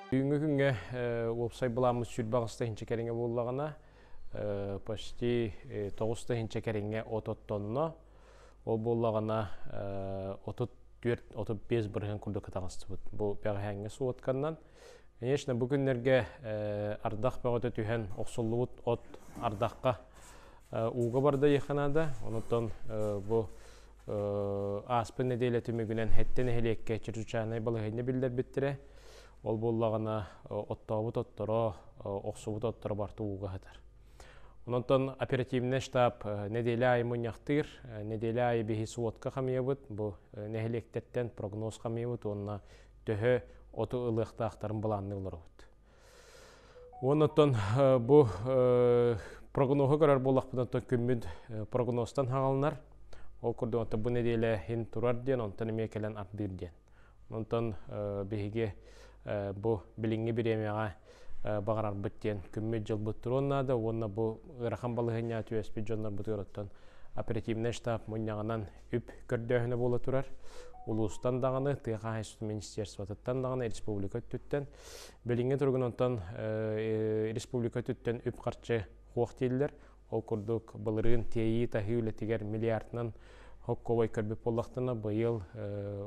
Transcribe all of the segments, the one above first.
Бүгүҥҥү күҥҥэ уопсай былааммыт 28 тыһыынча кэриҥэ буоллаҕына, почти 9 тыһыынча кэриҥэ от оттонно. Ол буоллаҕына 34-35 бырыһыан курдук таҕыстыбыт. Бу бэҕэһээҥҥи суотканнан. Конечно, бу күннэргэ ардах бөҕөтө түһэн охсуллубут от ардахха ууга барда диэххэ наада. Онтон бу ааспыт нэдиэлэ түмүгүнэн Хэттэ нэһилиэккэ чрезвычайнай балаһыанньа биллэрбиттэрэ. Ол буоллаҕына оттообут отторо, охсубут отторо барыта ууга сытар. Онтон оперативнай штаб нэдиэлэ аайы мунньахтыыр. Нэдиэлэ аайы биһи сводка хамыйабыт. Бу нэһилиэктэртэн прогноз хамыйабыт уонна төһө оту ылыахтаахтарын былаанныы олоробут. Онтон бу прогноһу көрөр буоллахпытына күммүт прогнозтан хаҕаланар. Ол курдук онтон бу нэдиэлэ иһин турар диэн, онтон эмиэ кэлэн ардыыр диэн. Онтон биһиги бу билиҥҥи бириэмэҕэ баҕарарбыт диэн күммүт-дьылбыт туруон наада уонна бу ыарахан балаһыанньаҕа түбэспит дьоннорбутугар оттон оперативнай штаб мунньаҕынан үп көрдөөһүнэ буола турар. Улуустан даҕаны, тыа хаһаайыстыбатын министерствотыттан даҕаны, республика өттүттэн. Билиҥҥи туругун онтон республика өттүттэн үп-харчы хуох дииллэр. Ол курдук былырыын тиэйии-таһыы үлэтигэр миллиардынан хоккобой көрбүт буоллахтана, быйыл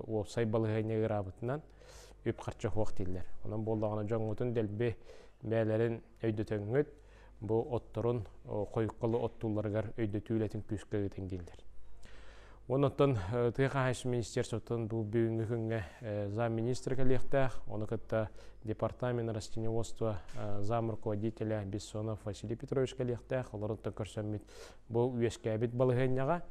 уопсай балаһыанньа ыараабытынан үп-харчы хуох дииллэр. Онон буоллаҕына дьоҥҥутун дэлби бэйэлэрин өйдөтөҥҥүт, бу отторун хойуккалы оттуулларыгар өйдөтүү үлэтин күүскэ ыытын дииллэр. Онон тыа хаһаайыстыба министерствотын бу бүгүҥҥү күҥҥэ замминистр кэлиэхтээх, ону кытта департамент растениеводства зам руководителя Бессонов Василий Петрович кэлиэхтээх, олорунтан көрсөммүт бу үөскээбит балаһыанньаҕа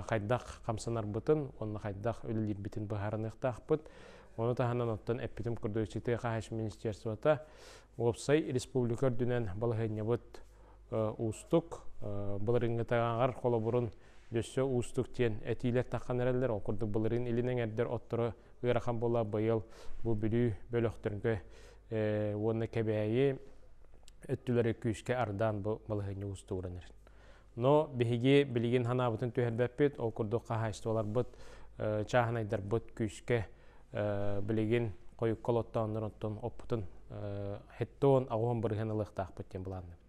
хайдах хамсанарбытын уонна хайдах үлэлиирбитин быһаарыныахтаахпыт. Ону таһынан оттон эппитим курдук тыа хаһаайыстыба министерствота уопсай республика үрдүнэн балаһыанньабыт уустук. Былырыыҥҥытааҕар холобурун Өссө уустук диэн этиилэр таххан эрэллэр. Ол курдук былырыын илин эҥэрдэр отторо ыарахан буола быйыл бу Бүлүү бөлөхтөргө уонна Кэбээйи өттүлэри күүскэ ардаан бу балаһыанньа уустугуран эрэр. Но биһиги билигин ханаабытын түһэрбэппит, ол курдук хаһаайыстыбаларбыт, чааһынайдарбыт күүскэ билигин хойукка олоттооннор оттон оппутун хеттон аҕуһун бырыһын ылыахтаахпыт диэн былаанныбыт.